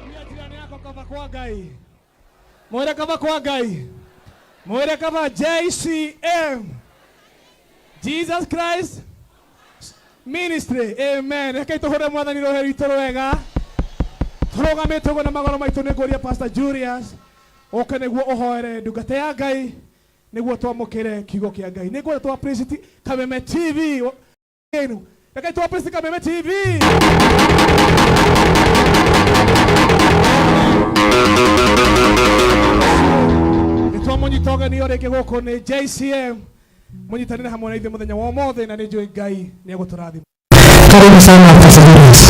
Ambia jirani yako kava kwa Ngai. Mwĩre kava kwa Ngai. Mwĩre kava JCM. Jesus Christ Ministry. Amen. Reke tũhũre mwathani rũhĩ rwitũ rwega. Tũrũgamĩte ũguo na magũrũ maitũ nĩ ngũria Pastor Julius ũke nĩguo ũhoere ndungata ya Ngai nĩguo twamũkĩre kiugo kĩa Ngai. Nĩ ngwenda tũ appreciate Kameme TV. Reke tũ appreciate Kameme TV. Nĩ twamũnyita ũgeni o rĩngĩ gũkũ nĩ JCM mũnyitanĩre hamwe na ithuĩ mũthenya wa ũmũthĩ na nĩ njũĩ Ngai nĩ egũtũrathima. Karibu sana Pastor Julius.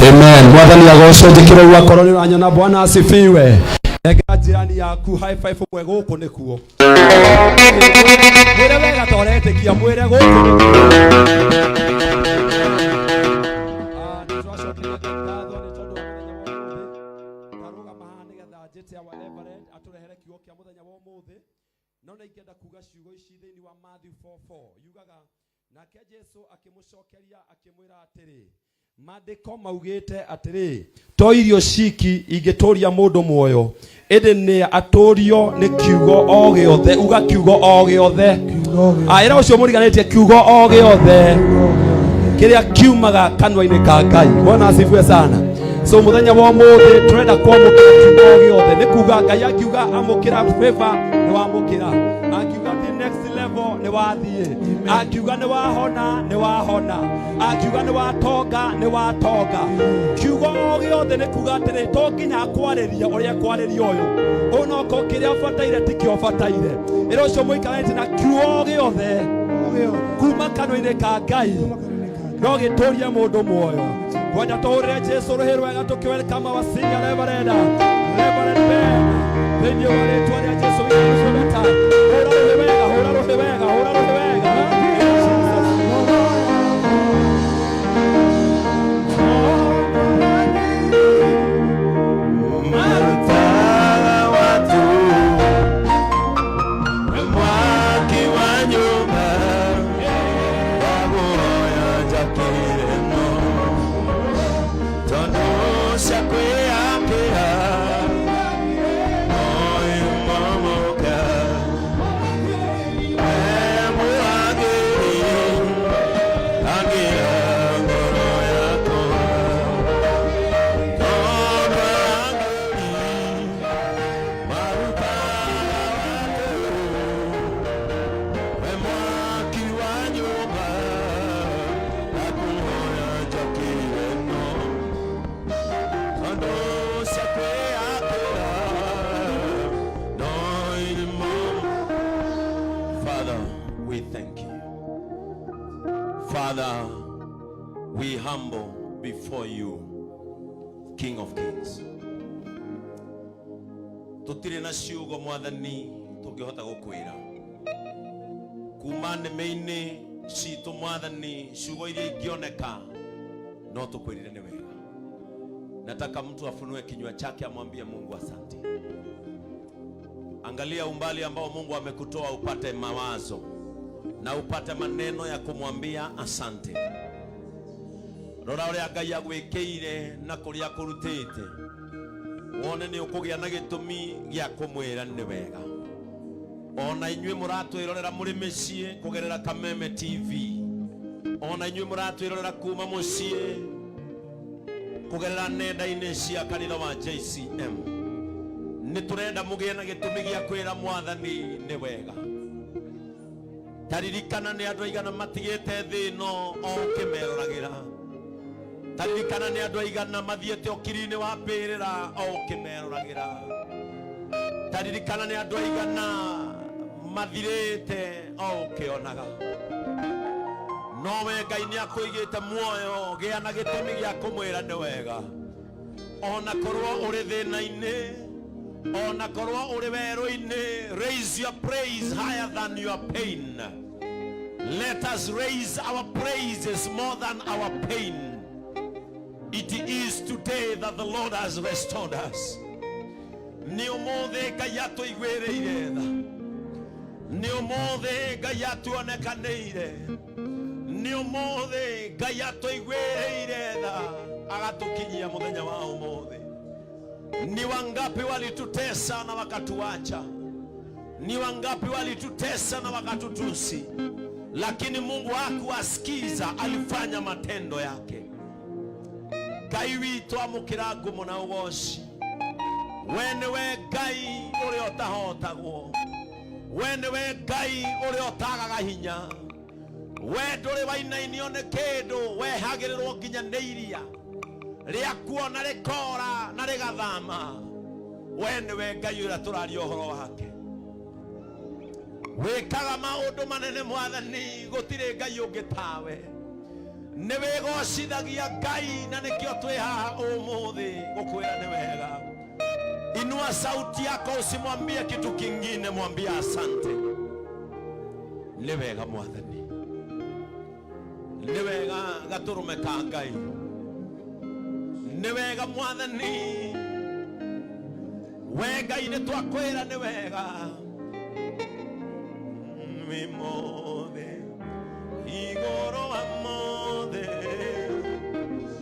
Amen. Mwathani agocwo njĩkĩre ũguo akorwo nĩ ũranyona Bwana asifiwe. Nengera jirani yaku high five ũmwe gũkũ nĩkuo. Mwĩre wega ta ũretĩkia mwĩre gũkũ nĩkuo. Ah, nĩ twacokeria Ngai ngatho nĩ tondũ wa mũthenya wa ũmũthĩ. Ndarũgama haha nĩgetha njĩte our Reverend atũrehere kiugo kĩa mũthenya wa ũmũthĩ. No nĩ ingĩenda kuga ciugo ici thĩinĩ wa Matthew 4:4 yugaga nake Jesu akĩmũcokeria akĩmwĩra atĩrĩ maandĩko maugĩte atĩrĩ to irio ciki ingĩtũria mũndũ muoyo ĩndĩ nĩ atũrio nĩ kiugo o gĩothe uga kiugo o gĩothe ĩra ũcio mũriganĩtie kiugo o gĩothe kĩrĩa kiumaga kanua-inĩ ka Ngai. Bwana asifiwe sana. So mũthenya wa ũmũthĩ tũrenda kwamũkĩra kiugo o gĩothe nĩ kuga Ngai akiuga amũkĩra favor nĩ wamũkĩra, akiuga thiĩ next level nĩ wathiĩ, akiuga nĩ wahona nĩ wahona, akiuga nĩ watonga nĩ watonga. Kiugo o gĩothe nĩ kuga atĩrĩ to nginya akwarĩria ũrĩa ekwarĩria ũyũ onokorwo kĩrĩa ũbataire tikĩo ũbataire. Ĩra ũcio mũikaranĩtie na kiugo o gĩothe kuma kanua-inĩ ka Ngai no gĩtũrie mũndũ muoyo. Kwenda tũhũrĩre Jesu rũhĩ rwega tũkĩ welcome our senior reverend, Reverend Ben, thĩinĩ wa rĩtwa rĩa Jesu wĩta hũra rũhĩ wega, hũra rũhĩ wega, hũra rũhĩ wega. Jesus. Marutaga watu Father, we humble before you, King of Kings. Tutire na ciugo Mwathani tungihota gukwira kuma nĩmĩ-inĩ citũ Mwathani, ciugo iria ingĩoneka no tukwirire nĩ wega. Nataka mtu afunue kinywa chake amwambie Mungu asante. Angalia umbali ambao Mungu amekutoa upate mawazo na upate maneno ya kumwambia asante. Rora ũrĩa Ngai agwĩkĩire na kũrĩa akũrutĩte, wone nĩ ũkũgĩa na gĩtũmi gĩa kũmwĩra nĩ wega. Ona inyuĩ mũratwĩrorera mũrĩ mĩciĩ kũgerera Kameme TV, ona inyuĩ mũratwĩrorera kuma mũciĩ kũgerera nenda-inĩ cia kanitha wa JCM, nĩ tũrenda mũgĩe na gĩtũmi gĩa kwĩra Mwathani nĩ wega. Taririkana nĩ andũ aigana matigĩte thĩ ĩno o ũkĩmeroragĩra. Taririkana nĩ andũ aigana mathiĩte ũkiri-inĩ wa mbĩrĩra o ũkĩmeroragĩra. Taririkana nĩ andũ aigana mathirĩte o ũkĩonaga. No we Ngai nĩ akũigĩte muoyo, gĩa na gĩtũmi gĩa kũmwĩra nĩ wega. Ona korwo ũrĩ thĩna-inĩ, ona korwo ũrĩ werũ-inĩ, raise your praise higher than your pain. Let us raise our praises more than our pain. It is today that the Lord has restored us. Nĩ ũmũthĩ Ngai atũiguĩrĩire tha. Nĩ ũmũthĩ Ngai atuonekanĩire. Nĩ ũmũthĩ Ngai atũiguĩrĩire tha agatũkinyia mũthenya wa ũmũthĩ. Ni wangapi walitutesa na wakatuacha? Ni wangapi walitutesa na wakatutusi? Lakini Mungu hakuwasikiza, alifanya matendo yake. Ngai witũ amũkĩra ngumo na ũgoci. We nĩwe Ngai ũrĩa ũtahotagwo. We nĩwe Ngai ũrĩa ũtagaga hinya. We ndũrĩ wainainio nĩ kĩndũ, wehagĩrĩrwo nginya nĩ iria rĩakuona rĩkora na rĩgathama. We nĩwe Ngai ũrĩa tũraria ũhoro wake. Wĩkaga maũndũ manene Mwathani, gũtirĩ Ngai ũngĩ tawe. Nĩ wĩgocithagia Ngai na nĩkĩo twĩ haha ũmũthĩ gũkwĩra nĩ wega. Inua sauti yako, usimwambie kitu kingine, mwambie asante. Nĩ wega Mwathani, nĩ wega gatũrũme ka Ngai, nĩ wega Mwathani. We Ngai nĩ twakwĩra nĩ wega. Wĩ mothe igũrũ wa mothe,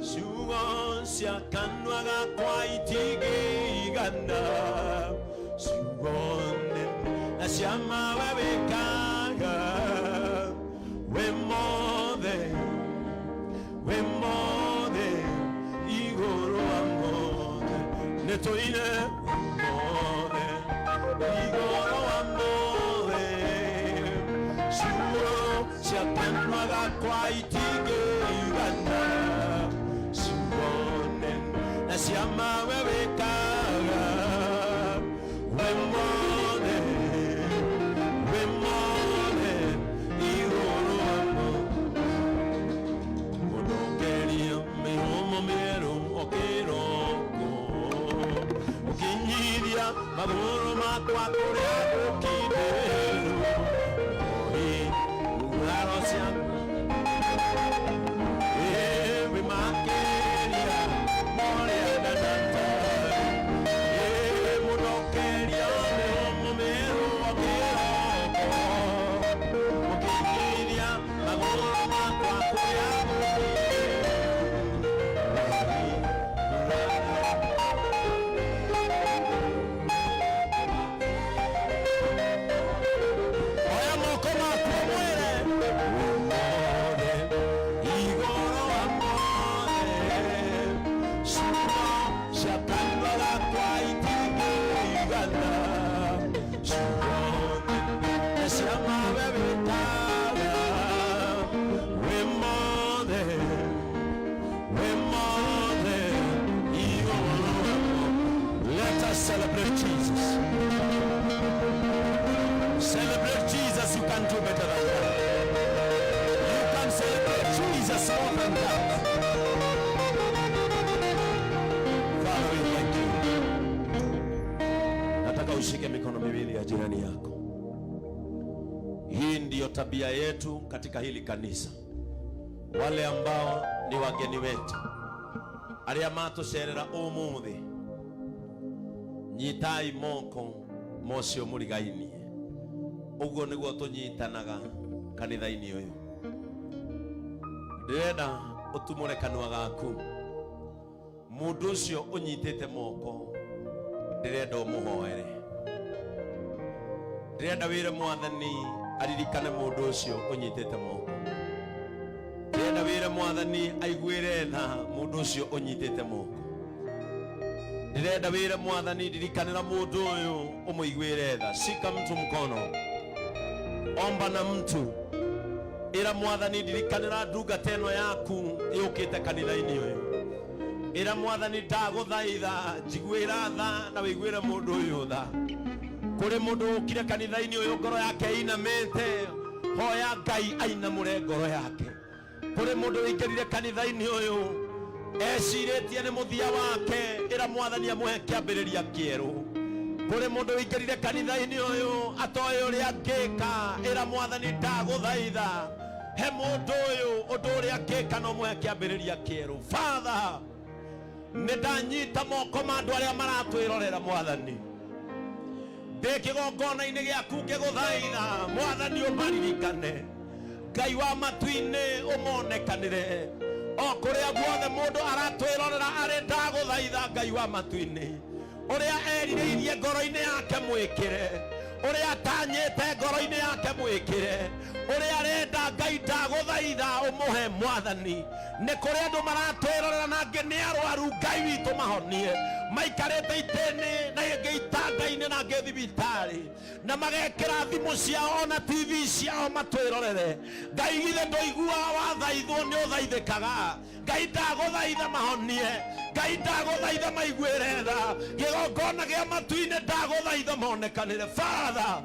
ciugo cia kanua gakwa itingĩigana, ciugo nene na cia mawe wĩkaga. Wĩ mothe, wĩ mothe igũrũ wa mothe, nĩ tũine wĩ mothe igũrũ wa mothe, ciugo cia kanua gakwa itingĩigana, ciugo nene na cia mawe wĩkaga. Wĩ mothe, wĩ mothe igũrũ wa mothe, mũnongeria mĩhũmũ mĩerũ ũkĩroko, ũkinyithia magũrũ makwa kũrĩa gũkindĩru. Oi, nguraro cia wĩ makĩria morĩa ndanatari. Mũnongeria mĩhũmũ mĩerũ ũkĩroko, ũkinyithia magũrũ makwa kũrĩa gũkindĩru. Oi, nguraro. Oya moko maku mwĩre mothe igũrũ wa mothe, ciugo cia kanua gakwa itingĩigana, ciugo nene na cia mawe wĩkaga. Wĩ mothe, wĩ mothe igũrũ wa mothe. Let us celebrate Jesus. Celebrate Jesus. You can do better than that. You can celebrate. that. Father, we thank you. Nataka ushike mikono miwili ya jirani yako. Hii ndiyo tabia yetu katika hili kanisa. Wale ambao ni wageni wetu, arĩa matũcerera ũmũthĩ, nyitai moko mocio mũrigainie. Ũguo nĩguo tũnyitanaga kanitha-inĩ ũyũ. Ndĩrenda ũtumũre kanua gaku. Mũndũ ũcio ũnyitĩte moko, ndĩrenda ũmũhoere. Ndĩrenda wĩre Mwathani aririkane mũndũ ũcio ũnyitĩte moko. Ndĩrenda wĩre Mwathani aiguĩre tha mũndũ ũcio ũnyitĩte moko. Ndĩrenda wĩre Mwathani, ndirikanĩra mũndũ ũyũ, ũmũiguĩre tha. Shika mtu mkono, omba na mtu, ĩra Mwathani, ndirikanĩra ndungata ĩno yaku yũkĩte kanitha-inĩ ũyũ. Ĩra Mwathani, ndagũthaitha, njiguĩra tha na wĩiguĩre mũndũ ũyũ tha. Kũrĩ mũndũ ũkire kanitha-inĩ ũyũ ngoro yake ĩinamĩte, hoya Ngai ainamũre ngoro yake. Kũrĩ mũndũ wĩingĩrire kanitha-inĩ ũyũ ecirĩtie nĩ mũthia wake, ĩra Mwathani amũhe kĩambĩrĩria kĩerũ. Kũrĩ mũndũ wĩingĩrire kanitha-inĩ ũyũ atoĩ ũrĩa angĩka, ĩra Mwathani, ndagũthaitha, he mũndũ ũyũ ũndũ ũrĩa angĩka no mũhe kĩambĩrĩria kĩerũ. Father, nĩ ndanyita moko ma andũ arĩa maratwĩrorera. Mwathani, ndĩ kĩgongona-inĩ gĩaku ngĩgũthaitha, Mwathani, ũmaririkane. Ngai wa matu-inĩ, ũmonekanĩre o kũrĩa guothe mũndũ aratwĩrorera arĩ. Ndagũthaitha, Ngai wa matu-inĩ, ũrĩa erirĩirie ngoro-inĩ yake mwĩkĩre, ũrĩa atanyĩte ngoro-inĩ yake mwĩkĩre, ũrĩa arenda. Ngai, ndagũthaitha ũmũhe. Mwathani, nĩ kũrĩ andũ maratwĩrorera na angĩ nĩ arwaru. Ngai witũ, mahonie. Maikarĩte itĩ-inĩ na ĩngĩ itanda-inĩ na angĩ thibitarĩ na magekĩra thimũ ciao na TV ciao matwĩrorere. Ngai, githĩ ndũiguaga wathaithwo nĩ ũthaithĩkaga? Ngai, ndagũthaitha mahonie. Ngai, ndagũthaitha maiguĩre tha. Kĩgongona gĩa matu-inĩ, ndagũthaitha monekanĩre. Father,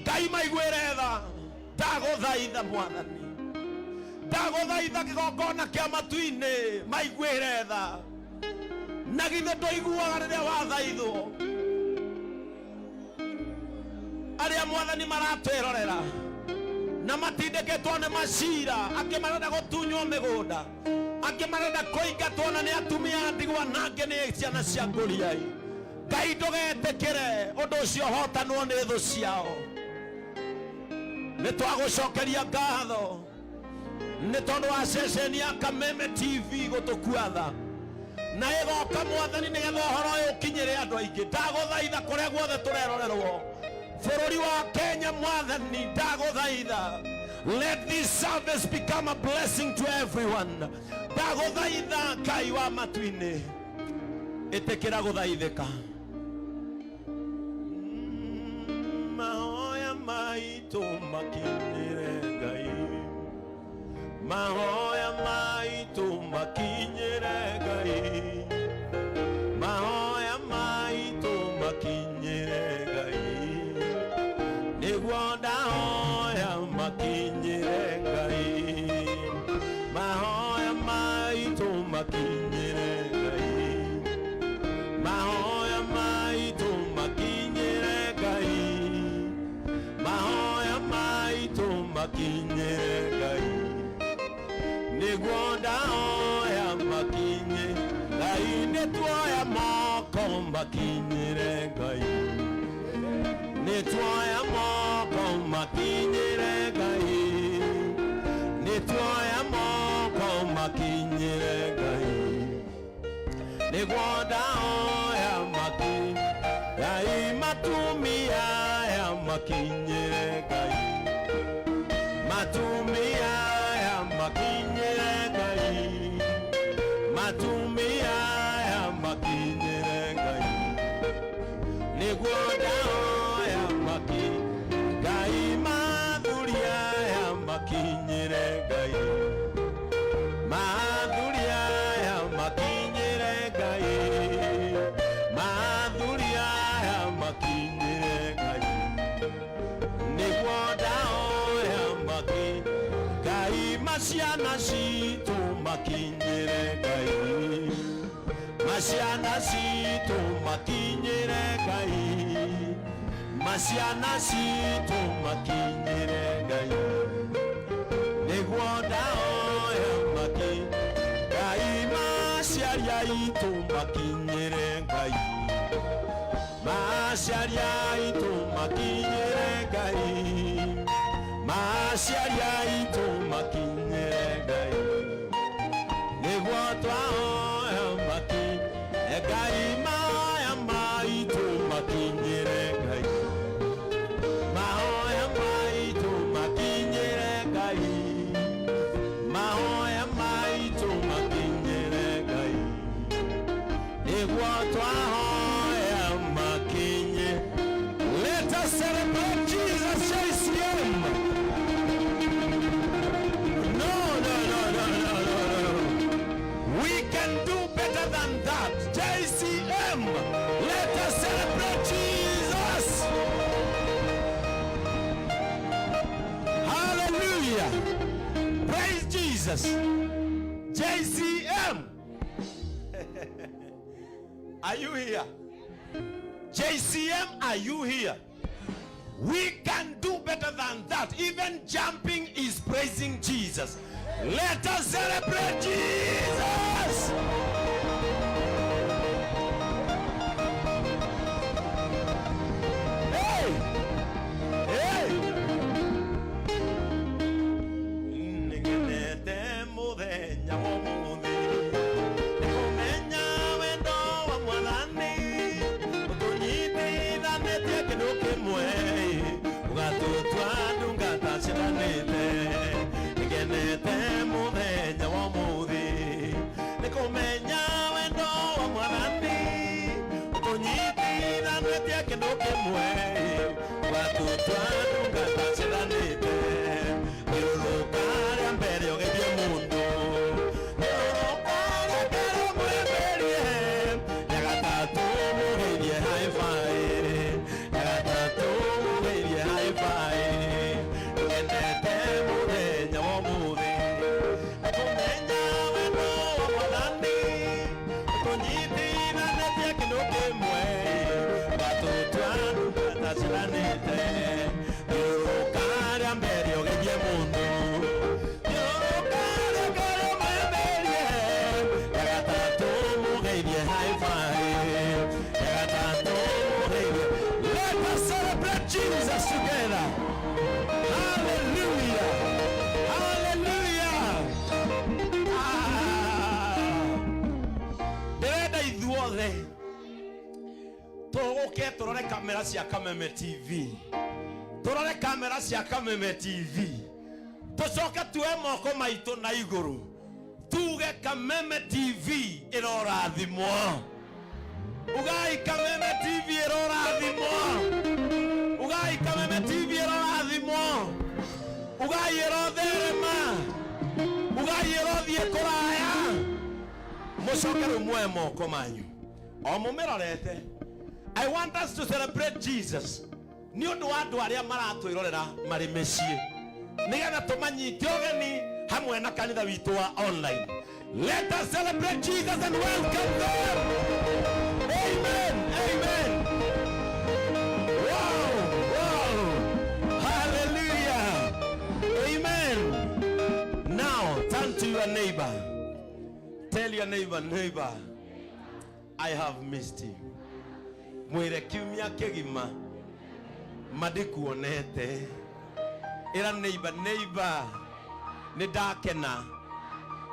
Ngai, maiguĩre tha. Ndagũthaitha, Mwathani, ndagũthaitha, kĩgongona kĩa matu-inĩ, maiguĩre tha. Na githĩ ndũiguaga rĩrĩa wathaithwo? Arĩa, Mwathani, maratwĩrorera na matindĩkĩtwo nĩ macira, angĩ marenda gũtunywo mĩgũnda, angĩ marenda kũingatwo na nĩ atumia a ndigwa, na angĩ nĩ ciana cia ngũriai. Ngai, ndũgetĩkĩre ũndũ ũcio hotanwo nĩ thũ ciao. Nĩ twagũcokeria ngatho nĩ tondũ wa ceceni ya Kameme TV gũtũkua tha na ĩgoka, Mwathani, nĩgetha ũhoro ũyũ ũkinyĩre andũ aingĩ. Ndagũthaitha, kũrĩa guothe tũrerorerwo bũrũri wa Kenya, Mwathani, ndagũthaitha, let this service become a blessing to everyone. Ndagũthaitha, Ngai wa matu-inĩ, ĩtĩkĩra gũthaithĩka. Mahoya maitũ makinyĩre Ngai, mahoya maitũ makinyĩre Ngai, mahoya maitũ makinyĩre Ngai, nĩguo ndahoya makinyĩre Ngai. Mahoya maitũ makinyĩre Ngai, mahoya maitũ makinyĩre Ngai, mahoya maitũ makinyĩre Ngai, nĩguo ndahoya makinye Ngai. Nĩ tuoya moko makinyĩre Ngai, nĩ tuoya moko makinyĩre Ngai, nĩ tuoya moko makinyĩre Ngai, nĩguo ndahoya maki Ngai, matumia ya makinyĩre Ngai, matumia ya makinyĩre Ngai, matumia ya makinyĩre Ngai, nĩguo ndahoya maki Ngai, mathuria ya makinyĩre Ngai, mathuria ya makinyĩre Ngai, mathuria ya makinyĩre Ngai, nĩguo ndahoya maki Ngai. Maciana citũ makinyĩre Ngai. Maciana citũ makinyĩre Ngai. Maciana citũ makinyĩre Ngai. Nĩguo ndahoya maki Ngai maciari aitũ makinyĩre Ngai. Maciari aitũ makinyĩre Ngai. Maciari aitũ makinyĩre Ngai. Nĩguo twahoya maki Ngai mahoya maitũ makinyĩre Ngai. Mahoya maitũ makinyĩre Ngai. Mahoya maitũ makinyĩre Ngai. Nĩguo twahoya makinye. Let us celebrate Jesus JCM. No, no, no, no, no, no, no. We can do better than that. JCM. Let us celebrate Jesus. Hallelujah. Praise Jesus. JCM. Are you here? JCM, are you here? We can do better than that. Even jumping is praising Jesus. Let us celebrate Jesus. Hey! Hey! Nĩngenete mũthenya wa ũmũthĩ, nĩkũmenya wendo wa Mwathani, ũtũnyitithanĩtie kĩndũ kĩmwe, ũgatũtua ndungata ciĩtanĩte. Nĩngenete mũthenya wa ũmũthĩ, nĩkũmenya wendo wa Mwathani, ũtũnyitithanĩtie kĩndũ kĩmwe, ũgatũtua ndungata ciĩtanĩte. Thiũrũrũka rĩa mbere ũgeithie mũndũ, thiũrũrũka rĩa kerĩ ũmũhĩmbĩrie, rĩa gatatũ mũgeithie high five, rĩa gatatũ mũgeithie high five. Ngenete mũthenya wa ũmũthĩ, nĩkũmenya wendo wa Mwathani, ũtũnyitithanĩtie kĩndũ kĩmwe, ũgatũtua ndungata ciĩtanĩte. Thiũrũrũka rĩa mbere ũgeithie mũndũ, thiũrũrũka rĩa kerĩ ũmũhĩmbĩrie, rĩa gatatũ mũgeithie high five, rĩa gatatũ mũgeithie. Let us celebrate Jesus together. Hallelujah. Hallelujah. Ah. Ndĩrenda ithuothe tũgũke tũrore kamera cia Kameme TV, tũrore kamera cia Kameme TV, tũcoke tuoe moko maitũ na igũrũ tuge Kameme TV ĩrorathimwo. Ugai Kameme TV ĩrorathimwo. Ugai Kameme TV ĩrorathimwo. Ugai ĩrotherema. Ugai ĩrothiĩ kũraya. Mũcoke rĩu muoe moko manyu o mũmĩrorete. I want us to celebrate Jesus nĩ ũndũ wa andũ arĩa maratwĩrorera marĩ mĩciĩ, nĩgetha tũmanyite ũgeni hamwe na kanitha witũ wa online. Let us celebrate Jesus and welcome them. Amen, amen. Wow. Hallelujah. Amen. Now turn to your neighbor. Tell your neighbor, "Neighbor, I have missed you." Mwĩre kiumia kĩgima mandikuonete. Ĩra neighbor, "Neighbor, nĩ ndakena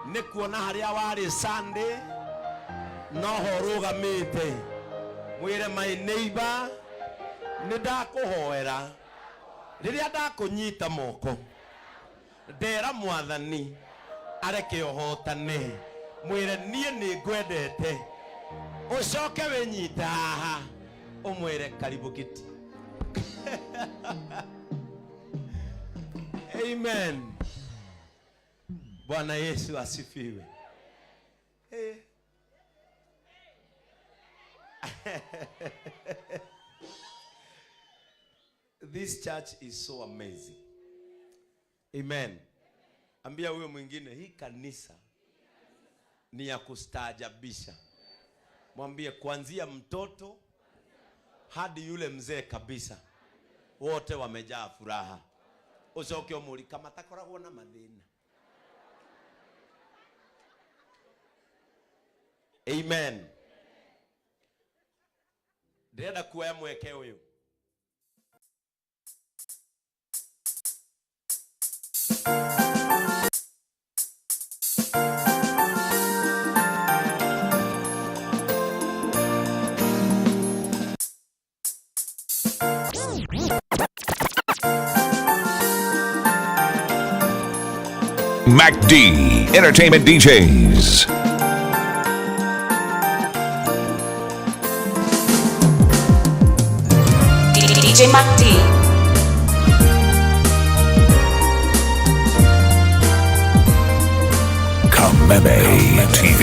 nĩ kuona harĩa warĩ Sunday noho ũrũgamĩte." Mwĩre, "My neighbor, nĩ ndakũhoera rĩrĩa ndakũnyita moko, ndera Mwathani areke ũhotane." Mwĩre, "Niĩ nĩ ngwendete." Ũcoke wĩnyite haha ũmwĩre, "Karibu kiti." Amen. Bwana Yesu asifiwe. Hey. This church is so amazing. Amen. Ambia huyo mwingine, hii kanisa ni ya kustaajabisha. Mwambie kuanzia mtoto hadi yule mzee kabisa, wote wamejaa furaha. Ucoke umuri kama takoragwo na mathina. Amen. Ndĩrenda kuoya mweke ũyũ. Mac D Entertainment DJs. DJ Mac D. Kameme TV.